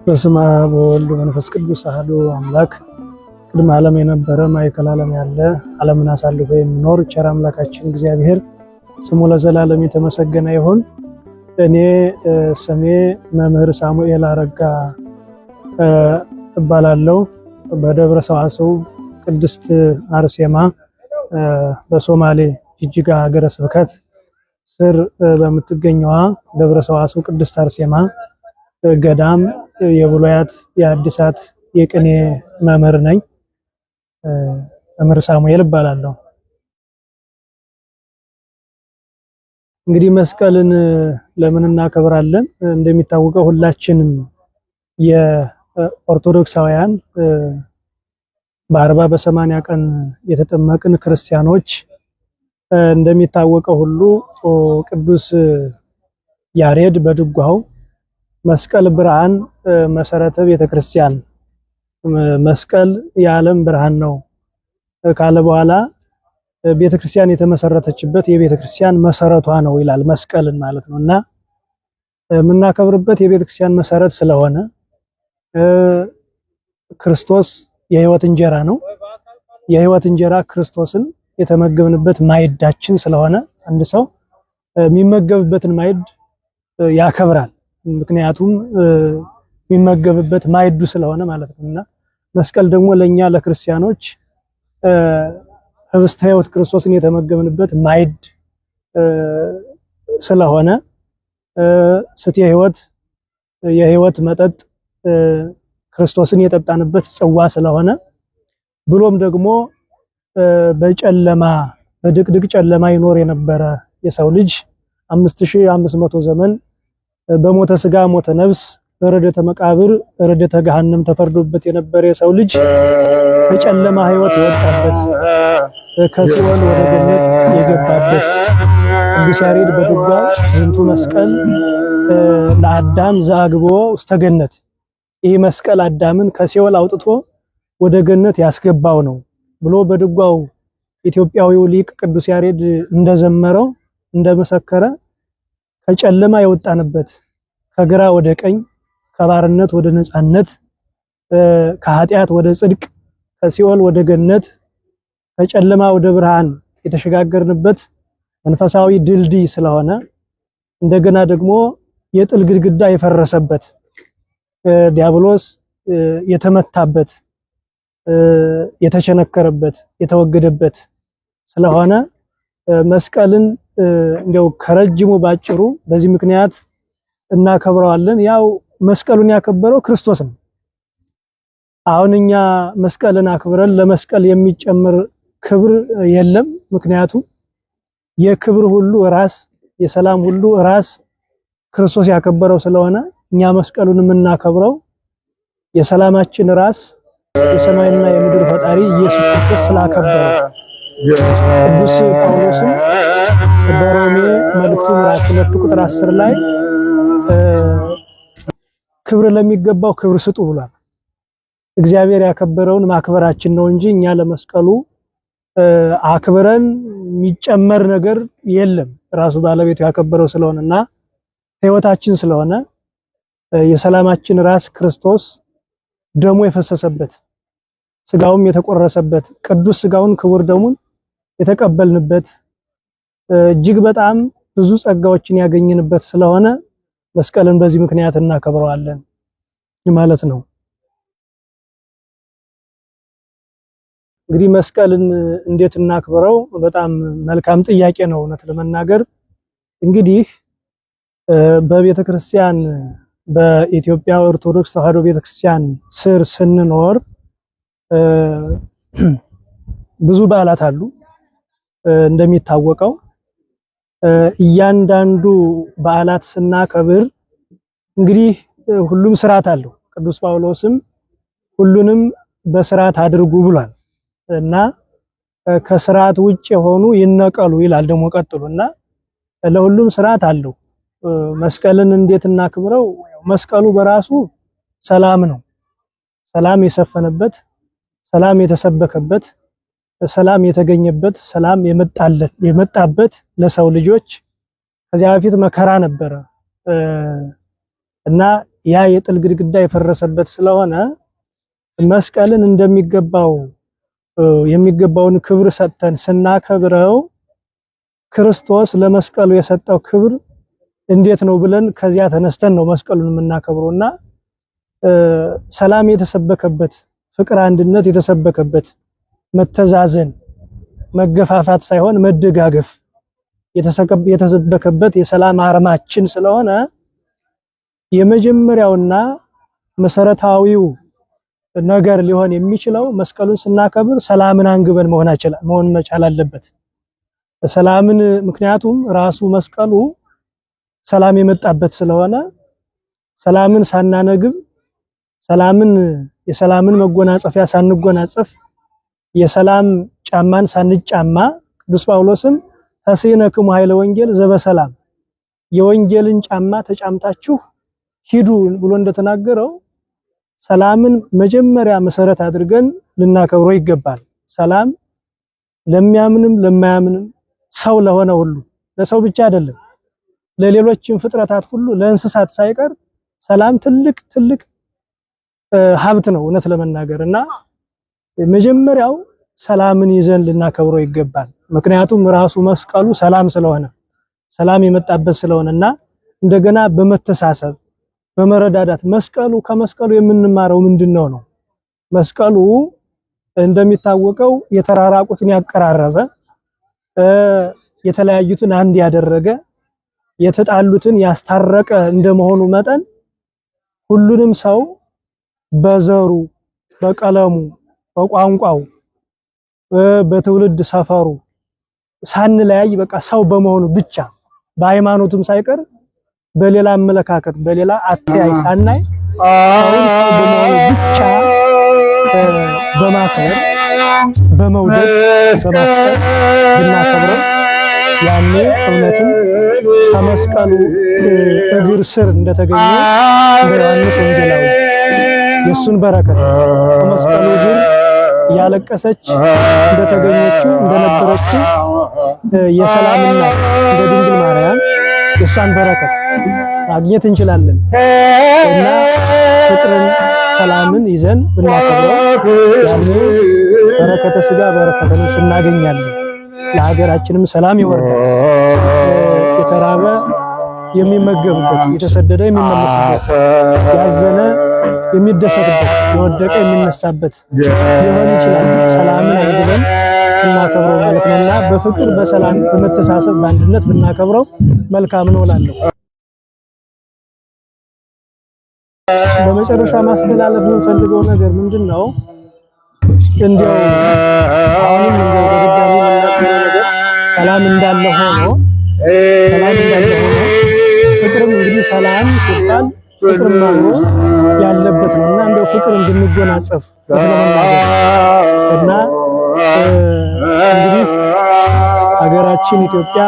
በስመ አብ ወወልድ ወመንፈስ ቅዱስ አሐዱ አምላክ። ቅድመ ዓለም የነበረ ማእከለ ዓለም ያለ ዓለምን አሳልፎ የሚኖር ቸር አምላካችን እግዚአብሔር ስሙ ለዘላለም የተመሰገነ ይሁን። እኔ ስሜ መምህር ሳሙኤል አረጋ እባላለሁ። በደብረ ሰዋስው ቅድስት አርሴማ በሶማሌ ጅጅጋ ሀገረ ስብከት ስር በምትገኘዋ ደብረ ሰዋስው ቅድስት አርሴማ ገዳም የብሉያት የአዲሳት የቅኔ መምህር ነኝ። መምህር ሳሙኤል እባላለሁ። እንግዲህ መስቀልን ለምን እናከብራለን? እንደሚታወቀው ሁላችንም የኦርቶዶክሳውያን በ40 በ80 ቀን የተጠመቅን ክርስቲያኖች እንደሚታወቀው ሁሉ ቅዱስ ያሬድ በድጓው መስቀል ብርሃን መሰረተ ቤተክርስቲያን፣ መስቀል የዓለም ብርሃን ነው ካለ በኋላ ቤተክርስቲያን የተመሰረተችበት የቤተክርስቲያን መሰረቷ ነው ይላል፣ መስቀልን ማለት ነው። እና የምናከብርበት የቤተክርስቲያን መሰረት ስለሆነ ክርስቶስ የህይወት እንጀራ ነው። የህይወት እንጀራ ክርስቶስን የተመገብንበት ማዕዳችን ስለሆነ አንድ ሰው የሚመገብበትን ማዕድ ያከብራል። ምክንያቱም የሚመገብበት ማዕዱ ስለሆነ ማለት ነው። እና መስቀል ደግሞ ለኛ ለክርስቲያኖች ህብስተ ሕይወት ክርስቶስን የተመገብንበት ማዕድ ስለሆነ፣ ስቴ ሕይወት የሕይወት መጠጥ ክርስቶስን የጠጣንበት ጽዋ ስለሆነ፣ ብሎም ደግሞ በጨለማ በድቅድቅ ጨለማ ይኖር የነበረ የሰው ልጅ 5500 ዘመን በሞተ ስጋ ሞተ ነፍስ በረደተ መቃብር ረደተ ገሃነም ተፈርዶበት የነበረ የሰው ልጅ ከጨለማ ሕይወት የወጣበት፣ ከሲኦል ወደ ገነት የገባበት፣ ቅዱስ ያሬድ በድጓው ዝንቱ መስቀል ለአዳም ዘአግብኦ ውስተ ገነት፣ ይህ መስቀል አዳምን ከሲኦል አውጥቶ ወደ ገነት ያስገባው ነው ብሎ በድጓው ኢትዮጵያዊው ሊቅ ቅዱስ ያሬድ እንደዘመረው እንደመሰከረ፣ ከጨለማ የወጣንበት፣ ከግራ ወደ ቀኝ፣ ከባርነት ወደ ነፃነት፣ ከኃጢአት ወደ ጽድቅ፣ ከሲኦል ወደ ገነት፣ ከጨለማ ወደ ብርሃን የተሸጋገርንበት መንፈሳዊ ድልድይ ስለሆነ፣ እንደገና ደግሞ የጥል ግድግዳ የፈረሰበት፣ ዲያብሎስ የተመታበት፣ የተቸነከረበት፣ የተወገደበት ስለሆነ መስቀልን እንደው ከረጅሙ ባጭሩ በዚህ ምክንያት እናከብረዋለን። ያው መስቀሉን ያከበረው ክርስቶስ ነው። አሁን እኛ መስቀልን አክብረን ለመስቀል የሚጨምር ክብር የለም። ምክንያቱም የክብር ሁሉ ራስ፣ የሰላም ሁሉ ራስ ክርስቶስ ያከበረው ስለሆነ እኛ መስቀሉን የምናከብረው የሰላማችን ራስ የሰማይና የምድር ፈጣሪ ኢየሱስ ክርስቶስ ስላከበረው። ቅዱስ ጳውሎስም በሮሜ መልእክቱ ምዕራፍ 2 ቁጥር 10 ላይ ክብር ለሚገባው ክብር ስጡ ብሏል። እግዚአብሔር ያከበረውን ማክበራችን ነው እንጂ እኛ ለመስቀሉ አክብረን የሚጨመር ነገር የለም። ራሱ ባለቤቱ ያከበረው ስለሆነና ሕይወታችን ስለሆነ፣ የሰላማችን ራስ ክርስቶስ ደሙ የፈሰሰበት፣ ስጋውም የተቆረሰበት፣ ቅዱስ ስጋውን ክቡር ደሙን የተቀበልንበት፣ እጅግ በጣም ብዙ ጸጋዎችን ያገኘንበት ስለሆነ መስቀልን በዚህ ምክንያት እናከብረዋለን ማለት ነው። እንግዲህ መስቀልን እንዴት እናክብረው? በጣም መልካም ጥያቄ ነው። እውነት ለመናገር እንግዲህ በቤተክርስቲያን በኢትዮጵያ ኦርቶዶክስ ተዋሕዶ ቤተክርስቲያን ስር ስንኖር ብዙ በዓላት አሉ። እንደሚታወቀው እያንዳንዱ በዓላት ስናከብር እንግዲህ ሁሉም ስርዓት አለው። ቅዱስ ጳውሎስም ሁሉንም በስርዓት አድርጉ ብሏል እና ከስርዓት ውጭ የሆኑ ይነቀሉ ይላል ደግሞ ቀጥሎ። እና ለሁሉም ስርዓት አለው። መስቀልን እንዴት እናክብረው? መስቀሉ በራሱ ሰላም ነው። ሰላም የሰፈነበት፣ ሰላም የተሰበከበት፣ ሰላም የተገኘበት፣ ሰላም የመጣበት ለሰው ልጆች። ከዚያ በፊት መከራ ነበረ። እና ያ የጥል ግድግዳ የፈረሰበት ስለሆነ መስቀልን እንደሚገባው የሚገባውን ክብር ሰጥተን ስናከብረው ክርስቶስ ለመስቀሉ የሰጠው ክብር እንዴት ነው ብለን ከዚያ ተነስተን ነው መስቀሉን የምናከብረውና ሰላም የተሰበከበት፣ ፍቅር፣ አንድነት የተሰበከበት፣ መተዛዘን፣ መገፋፋት ሳይሆን መደጋገፍ የተሰበከበት የሰላም አርማችን ስለሆነ የመጀመሪያውና መሰረታዊው ነገር ሊሆን የሚችለው መስቀሉን ስናከብር ሰላምን አንግበን መሆን መቻል አለበት። ሰላምን ምክንያቱም ራሱ መስቀሉ ሰላም የመጣበት ስለሆነ ሰላምን ሳናነግብ፣ ሰላምን የሰላምን መጎናጸፊያ ሳንጎናጸፍ፣ የሰላም ጫማን ሳንጫማ፣ ቅዱስ ጳውሎስም ተስዕነክሙ ኃይለ ወንጌል ዘበሰላም፣ የወንጌልን ጫማ ተጫምታችሁ ሂዱ ብሎ እንደተናገረው ሰላምን መጀመሪያ መሰረት አድርገን ልናከብረው ይገባል። ሰላም ለሚያምንም ለማያምንም ሰው ለሆነ ሁሉ፣ ለሰው ብቻ አይደለም፣ ለሌሎችም ፍጥረታት ሁሉ፣ ለእንስሳት ሳይቀር ሰላም ትልቅ ትልቅ ሀብት ነው እውነት ለመናገር። እና መጀመሪያው ሰላምን ይዘን ልናከብረው ይገባል። ምክንያቱም ራሱ መስቀሉ ሰላም ስለሆነ፣ ሰላም የመጣበት ስለሆነና እንደገና በመተሳሰብ፣ በመረዳዳት መስቀሉ ከመስቀሉ የምንማረው ምንድነው ነው? መስቀሉ እንደሚታወቀው የተራራቁትን ያቀራረበ፣ የተለያዩትን አንድ ያደረገ፣ የተጣሉትን ያስታረቀ እንደመሆኑ መጠን ሁሉንም ሰው በዘሩ፣ በቀለሙ፣ በቋንቋው፣ በትውልድ ሰፈሩ ሳንለያይ በቃ ሰው በመሆኑ ብቻ፣ በሃይማኖቱም ሳይቀር፣ በሌላ አመለካከት፣ በሌላ አተያይ ሳናይ ሰውን ሰው በመሆኑ ብቻ በማክበር፣ በመውደድ፣ በማፍቀር ብናከብረው ያኔ እውነትም ከመስቀሉ እግር ስር እንደተገኘ እንደ ዮሐንስ ወንጌላዊ የእሱን በረከት ከመስቀሉ እግር ያለቀሰች እንደተገኘችው እንደነበረችው የሰላም እናት እንደ ድንግል ማርያም የእሷን በረከት ማግኘት እንችላለን። እና ፍቅርን፣ ሰላምን ይዘን ብናከብረው ያኔ በረከተ ስጋ በረከተ ነፍስ እናገኛለን። ለሀገራችንም ሰላም ይወርዳል። የተራበ የሚመገብበት፣ የተሰደደ የሚመለስበት፣ ያዘነ የሚደሰትበት፣ የወደቀ የሚነሳበት ሊሆን ይችላል። ሰላምን አንግበን ብናከብረው ማለት ነውና በፍቅር፣ በሰላም፣ በመተሳሰብ፣ በአንድነት ብናከብረው መልካም ነው እላለሁ። በመጨረሻ ማስተላለፍ የምንፈልገው ነገር ምንድነው? እንዲያው አሁንም እንዲያው በድጋሚ የምናገረው ነገር ሰላም እንዳለ ሆኖ ፍቅርም፣ እንግዲህ ሰላም ሲባል ፍቅርም አብሮ ያለበት ነው። እና እንደው ፍቅር እንድንጎናጸፍ እና እንግዲህ ሀገራችን ኢትዮጵያ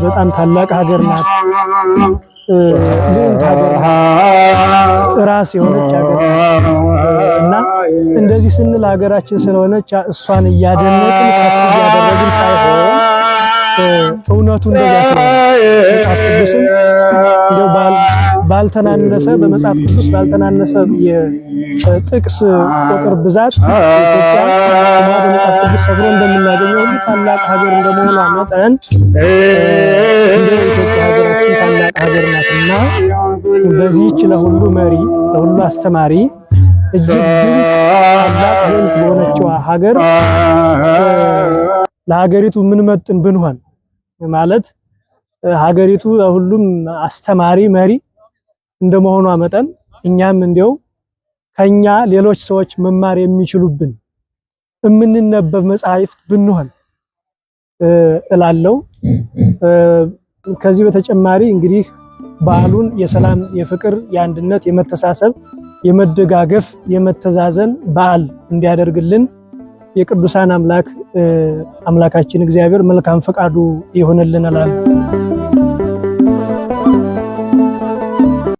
በጣም ታላቅ ሀገር ናት። ልዕልት ሀገር ናት። ራስ የሆነች ሀገር ናት። እና እንደዚህ ስንል ሀገራችን ስለሆነች እሷን እያደነቅን ከፍ እያደረግን ሳይሆን እውነቱ እንደዚያ ስለሆነ መጽሐፍ ቅዱስም እንደው ባልተናነሰ፣ በመጽሐፍ ቅዱስ ባልተናነሰ የጥቅስ ቁጥር ብዛት ኢትዮጵያ ስሟ በመጽሐፍ ቅዱስ ሰፍሮ እንደምናገኘው ሁሉ ታላቅ ሀገር እንደመሆኗ መጠን እንደ ኢትዮጵያ ሀገራችን ታላቅ ሀገር ናትና በዚህች ለሁሉ መሪ፣ ለሁሉ አስተማሪ፣ እጅግ ድንቅ ታላቅ ልዕልት በሆነችው ሀገር ለሀገሪቱ ምንመጥን ብንሆን፣ ማለት ሀገሪቱ ለሁሉም አስተማሪ መሪ እንደመሆኗ መጠን እኛም እንዲያው ከኛ ሌሎች ሰዎች መማር የሚችሉብን የምንነበብ መጻሕፍት ብንሆን እላለሁ። ከዚህ በተጨማሪ እንግዲህ በዓሉን የሰላም፣ የፍቅር፣ የአንድነት፣ የመተሳሰብ፣ የመደጋገፍ፣ የመተዛዘን በዓል እንዲያደርግልን የቅዱሳን አምላክ አምላካችን እግዚአብሔር መልካም ፈቃዱ ይሁንልን እላለሁ።